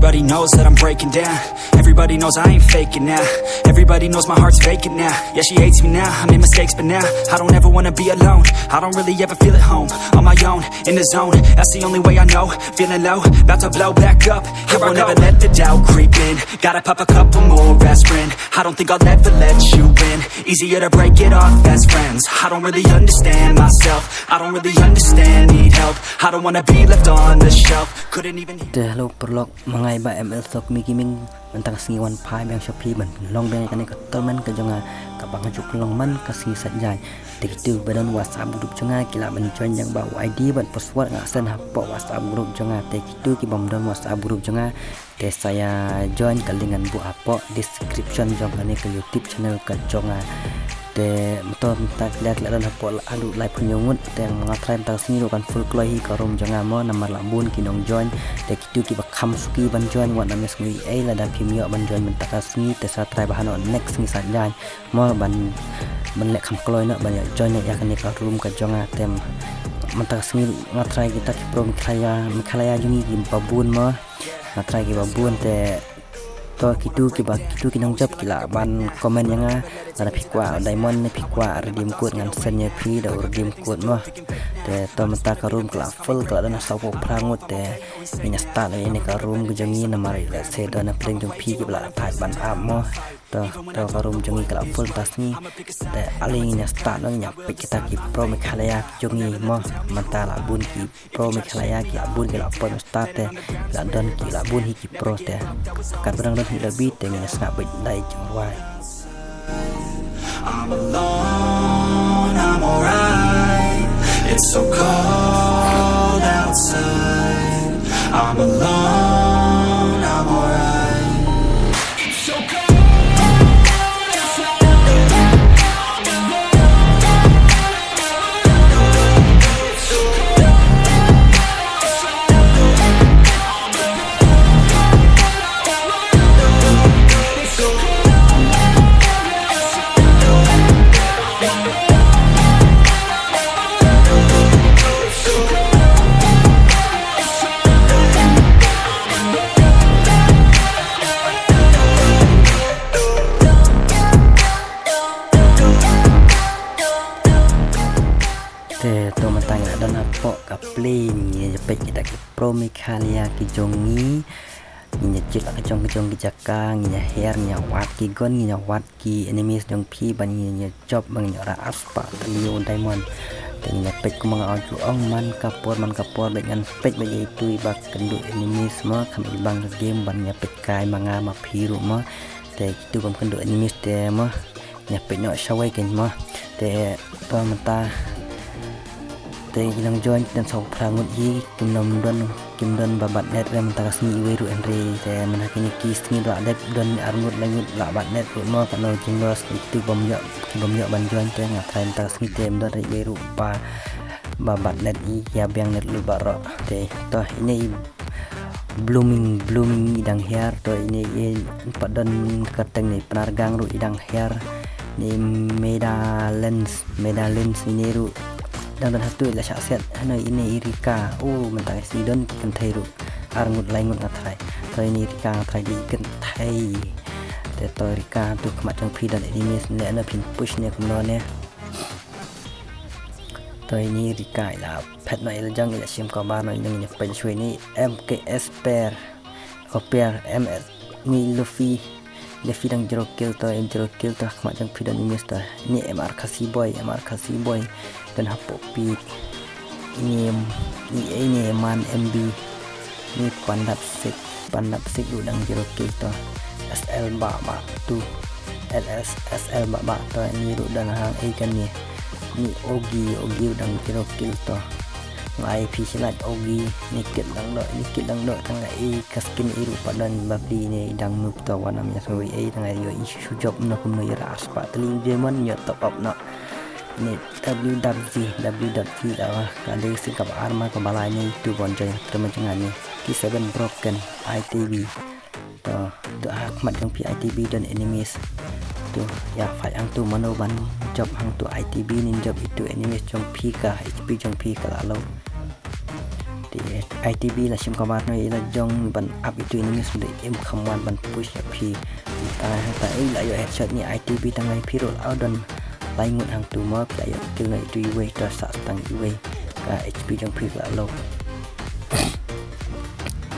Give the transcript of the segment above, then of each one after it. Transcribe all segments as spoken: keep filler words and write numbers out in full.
Everybody knows that I'm breaking down. Everybody knows I ain't faking now. Everybody knows my heart's vacant now. Yeah, she hates me now. I made mistakes, but now I don't ever wanna be alone. I don't really ever feel at home. On my own, in the zone. That's the only way I know. Feeling low, about to blow back up. I won't ever let the doubt creep in. Gotta pop a couple more aspirin. I don't think I'll ever let you in. Easier to break it off best friends. I don't really understand myself. I don't really understand, need help. I don't wanna be left on the shelf. Couldn't even hear. Te hello paralok, ma nga i Bah M L Sok Mickey Ming, mynta ka sngi wan phai biang sha phi ban long biang ïa kane ka tournament ka jong nga kaba nga ju pynlong man ka sngi Saitjaiñ. Te kito kiba don WhatsApp group jong nga ki lah ban join ïa kaba u I D bad password nga send hapoh WhatsApp group jong nga. Te kito kibym don WhatsApp group jong nga, te sa ïa join, ka link ngan buh hapoh description jong kane ka YouTube channel ka jong nga. Te mynta mynta ki la, ki la don hapoh la, haduh laiphew hynñiew ngut. Te nga tharai mynta ka sngi ruh kan full kloi hi ka room jong nga mo, namar la bun ki nongjoin. Te kito kiba kham suki ban join, wat nym sngew ei ei lada phim ïoh ban join mynta ka sngi, te sa tharai ba hano next sngi Saitjaiñ mo ban, ban leh kham kloi noh ban ïoh join ïa kane ka room ka jong nga. Te mynta ka sngi nga tharai kita ki pro Meghalaya, Meghalaya jong ngi kiba bun mo. Nga tharai kiba bun te to kito kiba, kito ki nongjop ki lah ban comment ïa nga. Lada phi kwah diamond ne phi kwah redeem code ngan send ïa phi da u redeem code mo. Te to mynta ka room ka la full, ka la don sawphew phra ngut. Te ngin ïa start ïa kane ka room ka jong ngi namar lehse don na pdeng jong phi kiba la thait ban ap mo. To, to ka room jong ngi ka la full mynta ka sngi. Te ale ngin ïa start noh, ngin ïa peit kita ki pro Meghalaya jong ngi mo. Mynta la bun ki pro Meghalaya ki la bun ki la poi mynstad te, la don ki la bun hi ki pro te. Katba dang don hi la bit te ngin sngap beit dei jingrwai. I'm alone, I'm alright. It's so cold outside. I'm alone, I'm alright. Te to mynta ngi la don hapoh ka plane, ngin ïa peit kita ki pro Meghalaya ki jong ngi. Ngin ïa jied la ka jong ka jong ki jaka, ngin ïa her, ngin ïa wad ki gun, ngin ïa wad ki enemies jong phi, ban ngin ïa jop, ban ngin ïa rah arspah tylli u diamond. Te ngin ïa peit kumba nga ju ong man ka por, man ka por bad ngan peit bad ïa itu iba kynduh enemies mo, kham i bang ka game ban ngin ïa peit kai ma nga ma phi ruh mo. Te kitu bym kynduh enemies te mo. Ngin ïa peit noh shawei kein mo. Te to mynta te ki nongjoin ki don saw phra ngut hi, kim don, kim don ba bat net re mynta ka sngi iwei ruh hynrei te mynta kine ki sngi ba la dep don ar ngut lai ngut la bat net ruh mo, kano jinglos itu bym ïoh, ki bym ïoh ban join te nga tharai mynta ka sngi te ym don re iwei ruh ba, ba bat net, i ïa biang net lut baroh. Te to ine i Blooming, Blooming i dang hiar, to ine i pat don kyrteng ne Pynargang ruh i dang hiar. Ne Medalens, Medalens ine ruh dang don hato i la shah set. Hano ine i Rika, u mynta ka sngi don ki kynthei ruh ar ngut lai ngut nga tharai. To ine i Rika nga tharai dei i kynthei. Te to Rika, to khmat jong phi don enemies ne, ano phin push ne kumno ne. To ine i Rika i la phet noh, i la jong, i la shim cover noh, ine ngin ïa peit shuwa ine M K S Pair. O Pair M S ni Luffy. Luffy dang zero kill to, em zero kill to, khmat jong phi don enemies to. Ine M R Khasi Boy, M R Khasi Boy. Don hapoh pit. Ine, ine, ine Man M B. Ni Pandap Sik, Pandap Sik ruh dang zero kill to. S L Bah Bah tu. L S, S L Bah Bah to, ni ruh dang hang ei kan ni. Ni Ogi, Ogi ruh dang zero kill to. Nga ai phi shi lait Ogi, ni kit dang doh, ni kit dang doh tang nga ei ka skin i ruh pat don ba phi ni dang noob to, wan am ïa sngewbha ei tang nga ïoh i shu shu jop na kumno ïa ra arspah tylli diamond ïoh top up na. Ni W W Z, W W Z la ka dei sing kaba ar ma kaba lai ni tu bon jai terma jnga ni. T seven Broken, I T B. To, to ha khmat jong phi I T B don enemies. To, ïa fight hangtu mano ban jop hangtu I T B nin jop itu enemies jong phi ka H P jong phi ka la low. Te I T B la shim cover noh, i la jong ban ap ïa utu u enemies, mynta im kham wan ban push ïa phi. Mynta hangta i la ïoh headshot, une I T B tang ba phi ruh la don lai ngut hangtu mo, phi la ïoh kill noh ïa utu iwei, to sah tang iwei. Ka H P jong phi la low.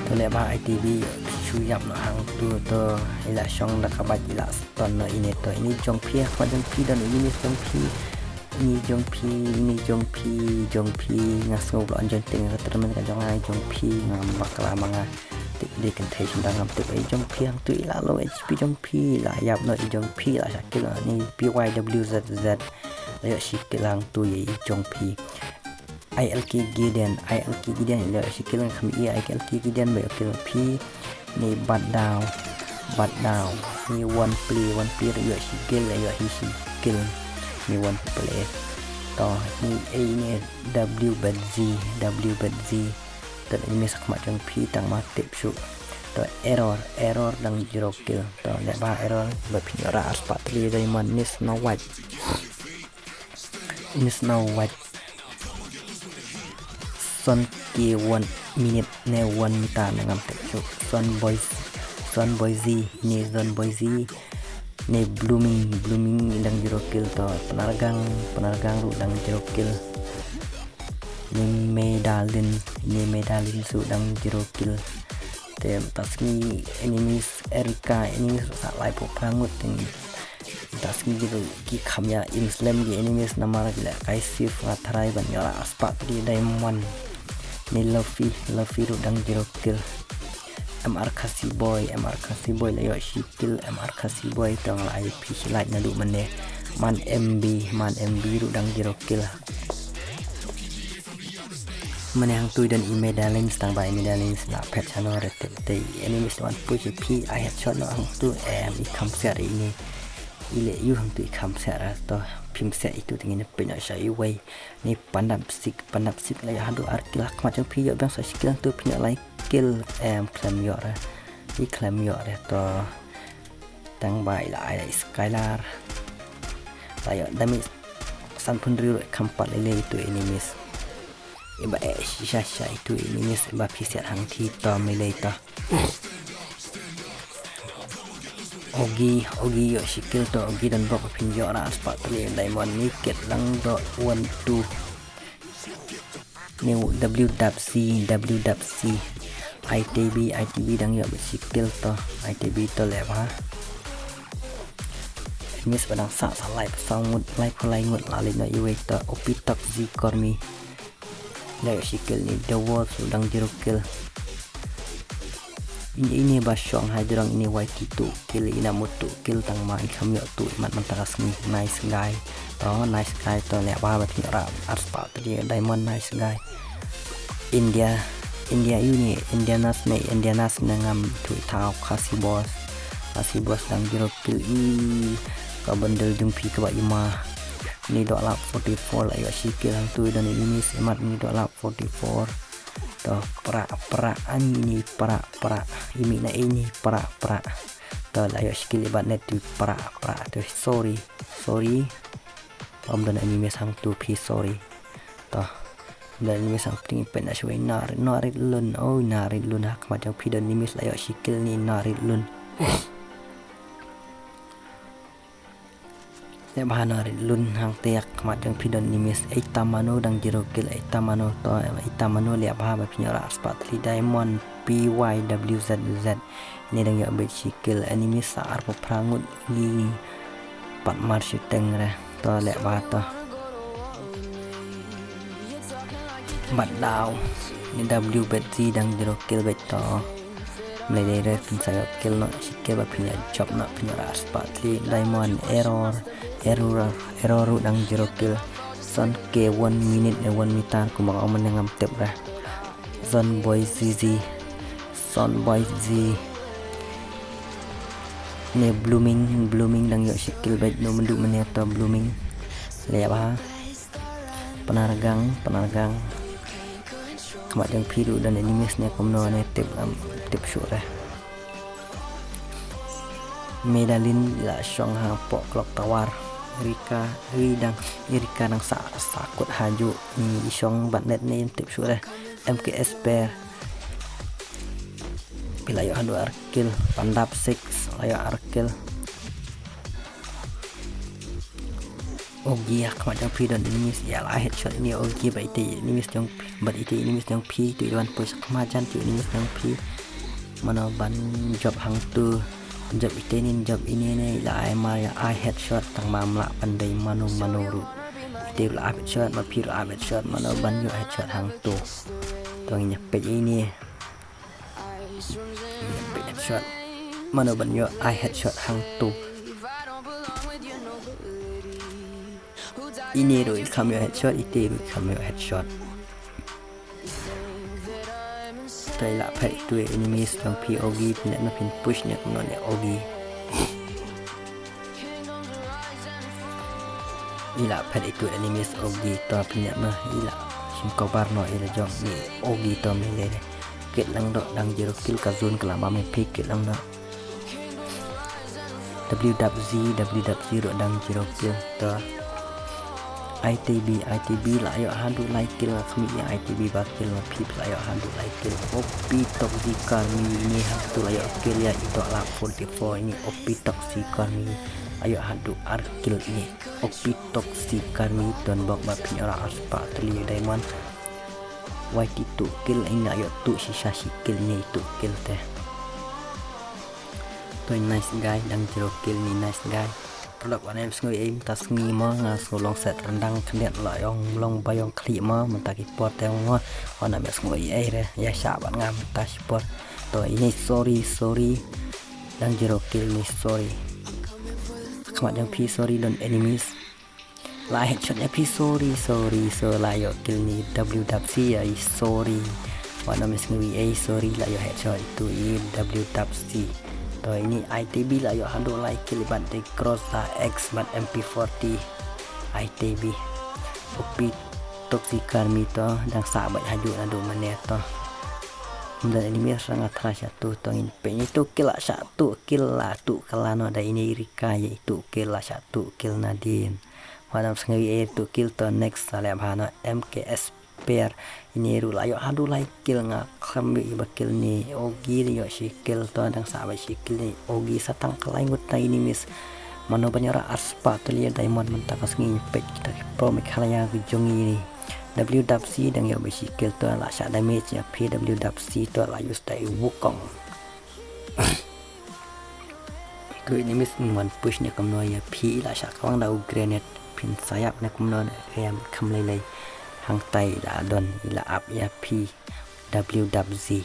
To leh ba I T B shu ïap noh hangtu, to i la shong da ka bike, i la stun noh ine. To ine jong phi, ha khmat jong phi don enemies jong phi. Ine jong phi, ine jong phi, jong phi, nga sngew ba la wan join teng ka tournament ka jong nga, ine jong phi, ngam bakla ma nga. Te dei kynthei shynrang ngam tip. Ine jong phi hangtu i la low H P jong phi, la ïap noh ine jong phi, la shah kill noh ine P Y W Z Z. La ïoh shi kill hangtu ïa ine jong phi. I L K Gideon, I L K Gideon, la ïoh shi kill, nga kham ïohi I L K Gideon ba ïoh kill phi. Ine Bat Daw, Bat Daw. Ine One Play, One Play ruh ïoh shi kill, ïoh hi shi kill. Ine One Play. To ine, eh, ine W Bet Z, W Bet Z. To ine sa khmat jong phi tang ma tip shuh. To Error, Error dang zero kill. To leh ba Error ba phin ïoh ra arspah tylli diamond. Ine Snow White. Ine Snow White. Son K one minute ne one meter ne ngam tip shuh. Son Boy, Son Boy Z, ine Son Boy Z. Ne Blooming, Blooming dang zero kill. To Pynargang, Pynargang ruh dang zero kill. Ne Medalin, ne Medalin ruh dang zero kill. Te mynta sngi enemies, Erika, enemies ruh sa laiphew phra ngut. Te mynta sngi ki ruh ki kham ïa im slem ki enemies namar ki leh kai safe, nga tharai ban ïoh ra arspah tylli diamond. Ne Luffy, Luffy ruh dang zero kill. M R Khasi Boy, M R Khasi Boy la ïoh shi kill, M R Khasi Boy, to nga la ai phi shi like naduh mynne. Man M B, Man M B ruh dang zero kill. Mynne hangtu i don i Medalin, tang ba i Medalin la phet shano re. Te, te enemies wan push ïa phi, ai headshot noh hangtu, em, i kham siat ine. I leh ïa u hangtu i kham siat re, to phim siat ïa itu, te ngin peit noh sha iwei. Ne Pandap Sik, Pandap Sik la ïoh haduh ar kill, ha khmat jong phi ïoh biang sa shi kill hangtu, phin ïoh lai kill, em, khlem ïoh re. I khlem ïoh re, to tang ba i la ai Skylar. La ïoh damage sanphew hynriew ruh, kham pat lei lei itu enemies. Iba eh shisha shisha itu enemies, iba phi siat hangthie, to mei lei to. Ogi, Ogi ïoh shi kill, to Ogi don bok, phin ïoh ra arspah tylli diamond. Ne Kit Langdoh one two. Ne W Dub C, W Dub C. I T B, I T B dang ïoh beit shi kill, to I T B to leh ba. Enemies ba dang sah sa laiphew saw ngut, laiphew lai ngut, la leit noh iwei, to Opitok Z Kormi. La ïoh shi kill. Ne The Wolf ruh dang zero kill. Ine, ine ba shong ha jrong ine Y T two kill, ine mo two kill, tang ma i kham ïoh two, imat mynta ka sngi. Nice guy. To nice guy, to leh ba ba phin ïoh ra arspah tylli diamond, nice guy. India, India ïa ine, Indianas ne, Indianas ne ngam tip, thaw Khasi Boss. Khasi Boss dang zero kill. I ka bundle jong phi kaba i ma. Ne Dohlap forty-four la ïoh shi kill hangtu, i don enemies imat ne Dohlap forty-four. To Pra, Pra, ani ni Pra, Pra. I mih na ini Pra, Pra. To la ïoh shi kill i Bat ne tu Pra, Pra. To sorry, sorry. Ym don enemies hangtu phi, sorry. To ym don enemies hangtu, peit na shawei Narit, Narit Lun. Oh, Narit Lun, ha khmat jong phi don enemies, la ïoh shi kill ne Narit Lun. Leh bha Narit Lun, hangta ha khmat jong phi don enemies. Eitamano dang zero kill, Eitamano, to Eitamano leh bha ba phin ïoh ra arspah tylli diamond. P Y W Z Z. Ine dang ïoh beit shi kill, enemies sa arphew phra ngut, ngi pat mar shiteng re. To leh bha to. Bat Daw, ne W Bet Zi dang zero kill beit to. Mlei dei re, phin sa ïoh kill noh shi kill ba phin ïoh jop noh, phin ïoh ra arspah tylli diamond. Error, Error, Error ruh dang zero kill. Son K one minute ne one meter, kumba ka ong mynne ngam tip re. Son Boy Z Z, Son Boy Z. Ne Blooming, Blooming dang ïoh shi kill beit, no myndu mynne to Blooming. Leh bha. Pynargang, Pynargang. Khmat jong phi ruh don enemies ne kumno ne, tip, um, tip shuh re. Medalin la shong hapoh clock tower. Rika, ri dang, i Rika dang sa, sa kut hajuh, ni i shong bad net ne ym tip shuh re. M K S per. Phi la ïoh haduh ar kill, Pandap six, la ïoh ar kill. Ogi ha khmat jong phi don enemies, ïa la headshot ine Ogi bad ite enemies jong phi, bad ite enemies jong phi, tu i wan push khmat jan tu enemies jong phi. Mano ban jop hangtu, jop ite nin, jop ine ne, la ai mar ïa ai headshot, tang ma mla pandai mano mano ruh. Ite ruh la ap headshot, ma phi ruh la ap headshot, mano ban ïoh headshot hangtu. To ngin ïa peit ine. Ïa peit headshot. Mano ban ïoh ai headshot hangtu. Ine ruh i kham ïoh headshot, ite ruh i kham ïoh headshot. Te i la phet tu enemies jong phi Ogi, phin ïa na phin push ne kumno ne Ogi. I la phet itu enemies Ogi to phin ïa na i la shim cover noh i la jong ni Ogi to me le. Kit lang doh dang zero kill ka zone ka la bam phi kit lang doh. W dub Z, W dub Z ruh dang zero kill to. I T B, I T B la ïoh haduh lai kill nga khmih ïa I T B ba kill ma phi la ïoh haduh lai kill. O P Toxic Army ine hangtu la ïoh kill ïa i doh la forty-four ine O P Toxic Army. La ïoh haduh ar kill ine. O P Toxic Army don bok ba phin ïoh ra arspah tylli diamond. Y T two kill ine la ïoh tu shisha shi kill ine i tu kill te. Toi nice guy dang zero kill ni nice guy. Product wan em sngew ei mynta sngi mo nga sngew long set rendang khyndiat la ïong long ba ïong khlieh mo mynta ki por te mo. Wan em sngew ei ei re ïa shah bad nga mynta shi por. To ine sorry sorry. Dang zero kill ni sorry. Khmat jong phi sorry don enemies. La headshot ïa phi sorry sorry so la ïoh kill ni W dub C ïa i sorry. Wan em sngew ei sorry la ïoh headshot itu i W dub C. To ini I T B la ïoh haduh lai kill bad de cross la X bad M P forty. I T B. O P Toxic Army to dang sah bad hajuh naduh mane to. Ym don enemy rang atra sha tu to ngin peit itu kill la sha tu kill la tu kill la no da ini Rika ïa itu kill la sha tu kill nadien. Wan em sngew ei tu kill to next sa leh bha no M K S per. Ini ruh la ïoh haduh lai kill nga khlem ïoh iba kill ni Ogi la ïoh shi kill to dang sah ba shi kill ni Ogi sa tang ka lai ngut na enemies. Mano ban ïoh ra arspah tylli diamond mynta ka sngi peit kita ki pro Meghalaya ki jong i ni. W dub C dang ïoh ba shi kill to la shah damage ïa phi W dub C to la use da i Wukong. Ko enemies in wan push ne kumno ïa phi la shah kawang da u grenade phin sa ïap ne kumno ne em kham lei lei. Hangtai la don i la ap ïa phi W dub Z.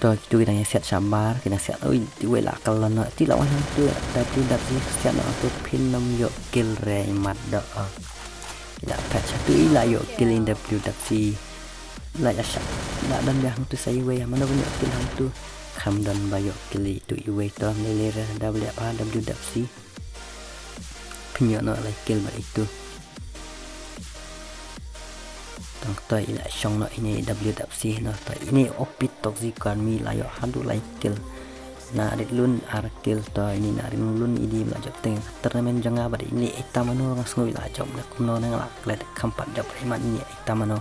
To kitu ki dang ïa siat shabar ki dang siat oi ti wei la kal no ti la wan hangtu da ti da ti siat no tu phin nam ïoh kill re mat do. Ila pet satu ila ïoh kill in da ti da ti la ïa sha la dan ïa hangtu sa iwei mano ban ïoh kill hangtu kham dan ba ïoh kill itu iwei to ne le re da bli apa da ti da ti. Pynïoh noh lai kill bad itu. Tang toi ila shong noh ini W W C noh toi ini O P Toxic Army la ïoh haduh lai kill. Na rit lun ar kill toi ini na rit lun idi la jop teng tournament jong nga bad ini ita mano nga sngew ila jop na kumno na nga la klet kham pat jop iman ini ita mano.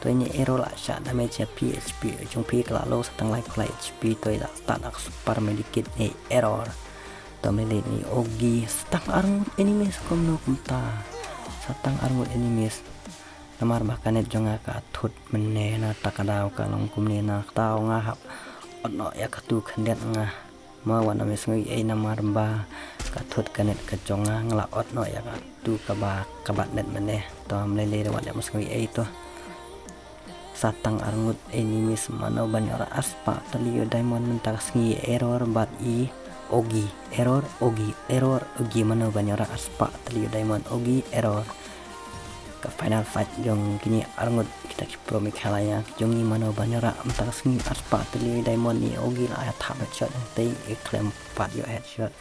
Toi ini arrow la shah damage ïa phi H P jong phi ka la low sa tang lai phlai H P toi la start ak super medikit ni arrow. Tang lei lei ni Ogi sa tang arngut enemies kumno kumta. Sa tang arngut enemies. Namar ba ka net jong nga ka thut mynne na ta ka daw ka long kumne na ta nga hap ot noh ïa ka tu khyndiat nga. Ma wan na me sngew ei namar ba ka thut ka net ka jong nga nga la ot noh ïa ka tu kaba ka bat net mynne. Tang lei lei wan na me sngew ei to. Sa tang arngut enemies mano ban ïoh ra arspah tylli diamond mynta ka sngi arrow bad i Ogi arrow Ogi arrow Ogi mano ban ïoh ra arspah tylli diamond Ogi arrow. Ka final fight jong kini arngut kita ki pro Meghalaya jong i mano ban ïoh ra mynta ka sngi arspah tylli diamond ni Ogi la ïa thap headshot tei i klem pat ïoh headshot.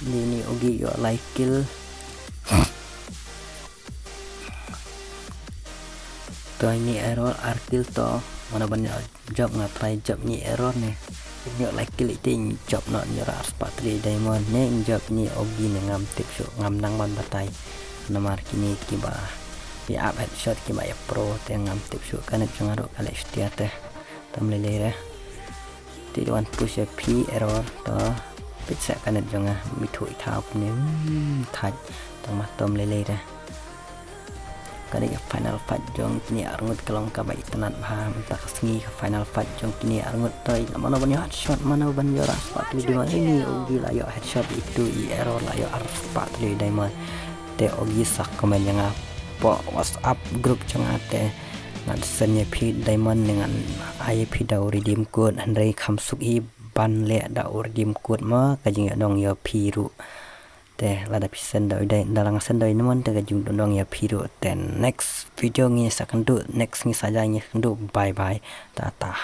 Ni ni Ogi ïoh lai kill. To ini arrow ar kill to. Mano ban ïoh jop, nga try jop ine i error ne. Ine i lai kill ite in jop noh, ine i arspah tylli diamond ne in jop ine i Augie ne ngam tip shuh, ngam nang ban batai. Namar kine kiba ïa ap headshot kiba ïa pro te ngam tip shuh, ka net jong nga ruh ka leh shutia te. Tam lei lei re. Te dei wan push ïa phi error to. Peit sa ka net jong nga, mithuh ithaw kumne. Hmm, thait. Tang ma tom lei lei re. Ka dei ka final fight jong kine arngut ka long kaba itynnat bha mynta ka sngi, ka final fight jong kine arngut to. Mano ban ïoh headshot, mano ban ïoh arspah tylli diamond. Ine i Augie la ïoh headshot, itu i error la ïoh arspah tylli diamond. Te Augie sa comment ïa nga hapoh WhatsApp group jong nga te ngan send ïa phi diamond ne ngan ai ïa phi da u redeem code, hynrei kham suk hi ban leh da u redeem code mo, ka jingïohnong ïa phi ruh. Te lada phi send da u dei, da la nga send da u diamond te ka jingïohnong ïa phi ruh. Te next video ngi sa kynduh, next ngi sa ïa ngi kynduh. Bye bye. Tata.